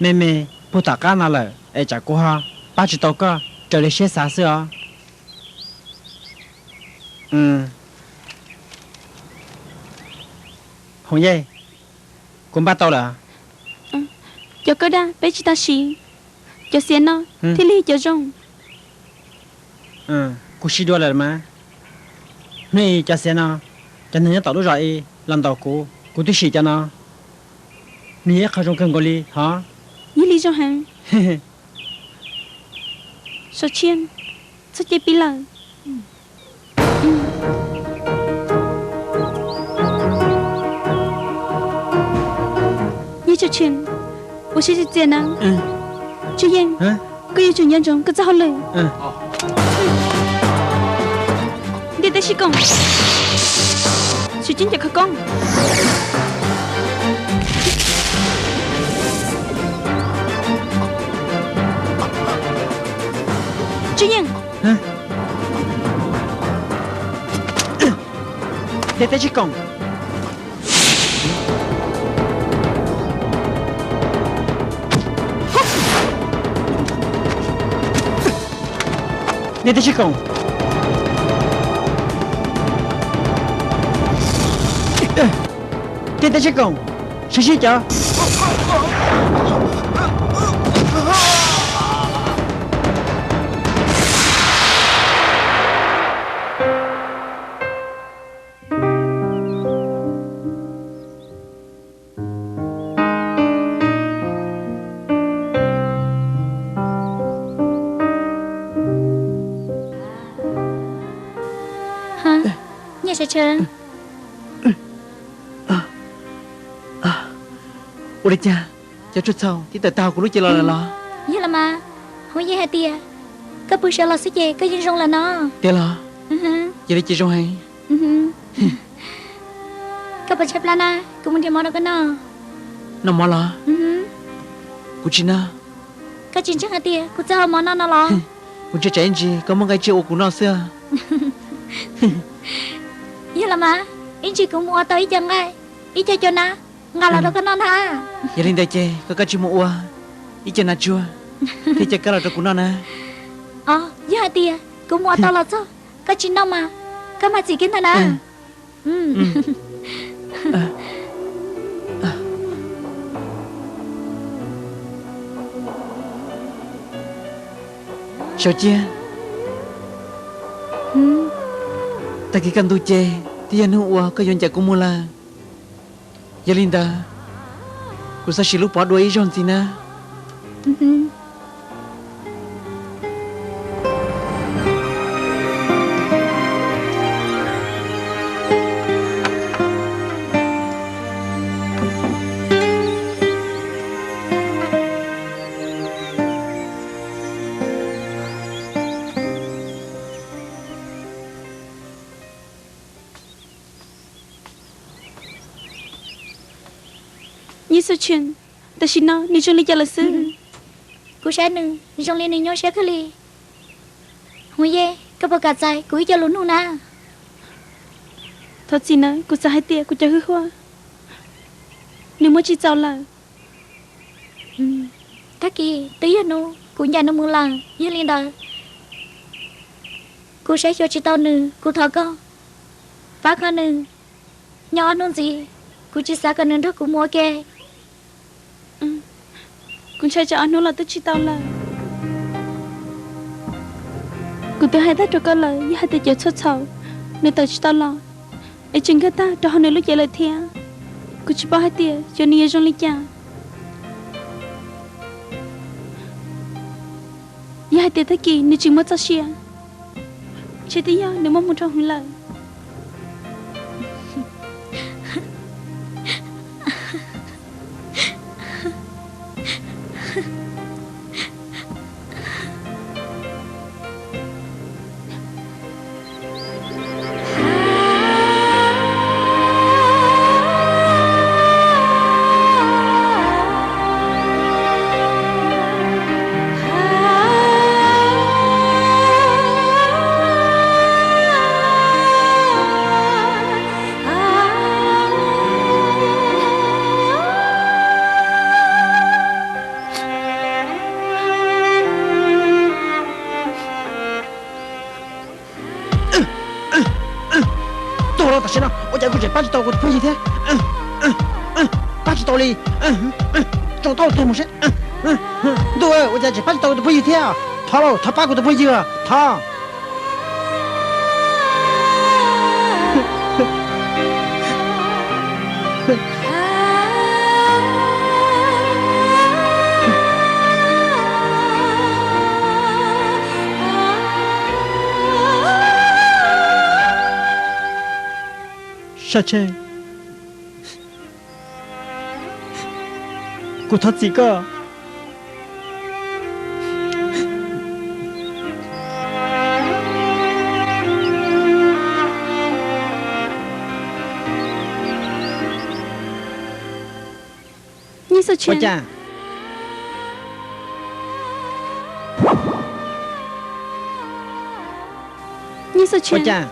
Me me, puag tom qab no lawm es tsam kuv ho pab tsis tau koj raws li siab xav xwb os. Hoov Yej, kuv npaj tau lawm. Cov koj dag peb tsis tau siv, cov xiav no thiaj li cov zoo. Kuv siv dua lawm mas. Hnub i cov xiav no, cov neeg nyob tom lub zos i los ntaus kuv, kuv twb siv cov no. Nws yog ib qho zoo kawg nkaus li hov. Yog li zoo heev. Sawv tshiab, txhob ceb pib lawm. Yej Tsawv Tsheej, ua siab txias txias na. Tswv Yeej, koj yuav tsum nco ntsoov koj txoj hauj lwm. Ntiaj teb sib koom, siv tseeb cov khawv koob. Tswv Yeej. Ntiaj teb sib koom. Ntiaj teb sib koom. Ntiaj teb sib koom. Sib sib cov. Nyiaj Sawv Tsheej, ua li cas cov tshuaj txhaum twb tawm tag kuv lub cev los lawm los? Yog los mas, Hoov Yej hais tias koj pw sawv los xwb ces koj yeej zoo lawm no. Tiag los? Yog li ces zoo heev. Koj puas ntshai plab na, kuv mus nrhiav mov rau koj noj. Noj mov los? Kuv tsis noj. Koj tsis ntseeg hais tias kuv txawj hau mov noj no los? Kuv ntshai tsam ib ntsis koj muab nqaij tsiaj ua kuv noj xwb. Yog los mas, ib ntsis kuv mus ua tau ib co nqaij, ib co cua na, nqa los rau koj noj na. Yog li ntawd ces koj kav tsij mus ua ib co nas tsuag thiab ib co kab los rau kuv noj na. Os, yog hais tias kuv mus ua tau los txog koj tsis noj mas koj mag txim kiag ntag na. Sau Ciab, tag kis kaj ntug ces twb yog hnub uas koj yuav ncaim kuv mus lawm. Yog li ntawd, kuv xav sim lub pov dua ib zaug ntxiv na. Nyiaj Xub Tsheej, tam sim no nws zoo li cas lawm xwb? Kuv saib nws zoo li nws nyuaj siab kawg li. Hmoob Yej, koj puas kam txais kuv ib co lus nug na? Thov txim nawb, kuv xav hais tias kuv cov hwj huaj nws muab tsis txaus lawm. Tag kis twb yog hnub kuv ncaim nws mus lawm, yog li ntawd kuv saib xyuas tsis tau nws, kuv thov koj pab kho nws. Nyob ob hnub ntxiv, kuv tsis xav kom nws nrog kuv mus ua ke. Kuv ntshai tsam ob hnub los twb tsis tau lawm. Kuv twb hais tag rau koj lawm, yog hais tias cov tshuaj txhaum nws tawm tsis tau los, es tseem nkag tag rau hauv nws lub cev lawm thiab, kuv tsis paub hais tias xyov nws yuav zoo li cas. Yog hais tias tag kis nws tsis muaj txoj sia, ntshe twb yog nws muaj hmoo dhau heev lawm. Tam sim no ua cas kuv tseem pab tsis tau kuv tus phooj ywg thiab? Pab tsis tau li. Tsoo taub hau tuag mus seb. Ntuj, ua cas tseem pab tsis tau kuv tus phooj ywg thiab? Thov lauj, thov pab kuv tus phooj ywg, thov. Sab Tsheej, kuv thov txim koj. Nyiaj Xab Tsheej, Nyiaj Xab Tsheej,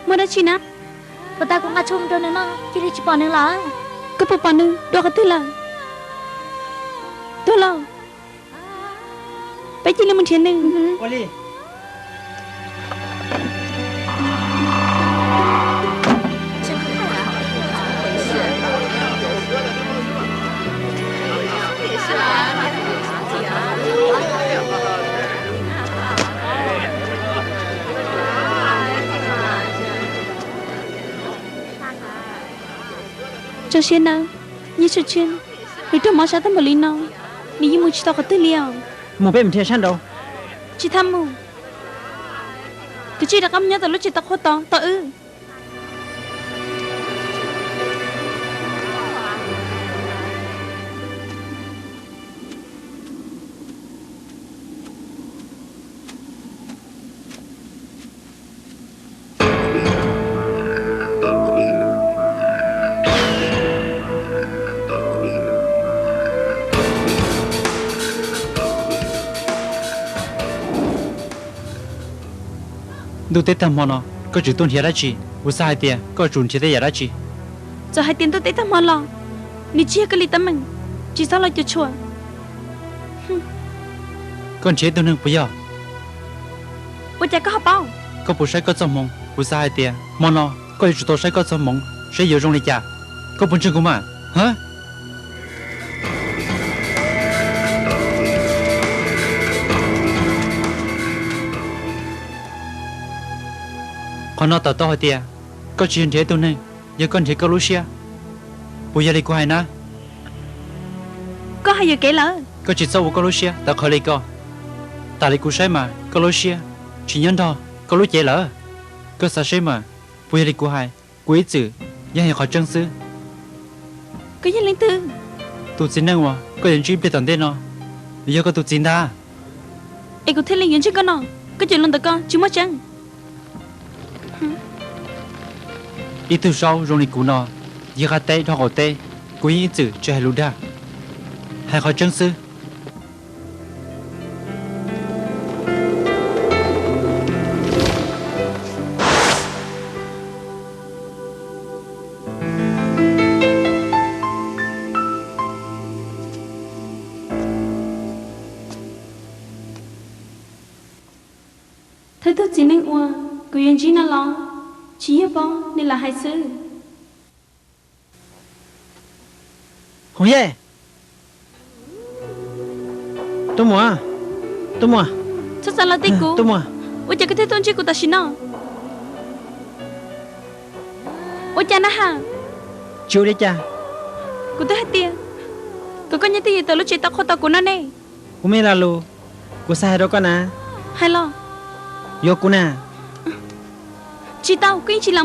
muaj dab tsi na? Puas tas kuv nqa tshuaj mus rau nws noj cia li tsis pom nws lawm? Koj puas pom nws dua qhov twg lawm? Tuag lauj, peb cia li mus nrhiav nws. Tso siab nawb, Nyiaj Xab Tsheej, nws raug mob sab tag npaum li no, nws yeej mus tsis tau qhov twg li os. Mus peb mus nrhiav sab nraud. Tsis txhob mus, kav tsij rov qab mus nyob tom lub tsev tau qhua tod tos wb. Ntuj teb tag hmo no koj tseem tuaj nrhiav dab tsi? Kuv xav hais tias koj yuav tsum nrhiav tej yam dab tsi. Txawm hais tias ntuj teb tag hmo los, nws tsis yog koj li teeb meem, tsis txhob los cuam tshuam. Koj nrhiav ib tug neeg puas yog? Ua cas koj ho paub? Koj puas saib koj txoj hmoov? Kuv xav hais tias hmo no koj yuav tsum tau saib koj txoj hmoov saib yuav zoo li cas. Koj puas ntseeg kuv mas? Ha? Qhov no tawm tau hais tias koj tsis yog nrhiav ib tug neeg, yog koj nrhiav koj lub siab. Puas yog li kuv hais na? Koj hais yuam kev lawm. Koj tsis txhob ua koj lub siab tawv qhawv li ko. Tas li kuv saib mas koj lub siab tsis nyob nrog koj lub cev lawm. Koj xav seb mas, puas yog li kuv hais, kuv ib txwm yog hais qhov tseeb xwb. Koj yog leej twg? Tus txiv neej uas koj yuav ntsib ib pliag tom ntej no, yog koj tus txiv ntag. Es kuv thiaj li yuav ntsib koj no, koj cov lus ntawm koj tsis muaj tseeb. Ib tug saub zoo li kuv no, yog qab teb dhau qaum teb, kuv yeej ib txwm tsis hais lus dag, hais qhov tseeb xwb. Thawj tug txiv neej uas kuv yuav ntsib no los tsis yog pob, nws lam hais xwb. Hoo Yej, Tub Muas, Tub Muas, txhob txav los teb kuv. Tub Muas, ua cas koj thiaj tuaj ntsib kuv tam sim no? Ua cas na ha? Tsis ua li cas. Kuv twb hais tias kom koj nyob twj ywm tom lub tsev tau qhua tos kuv no ne. Kuv me lo lus, kuv xav hais rau koj na. Hais los. Yuav kuv na. Tsis tau, koj yeej tsis lam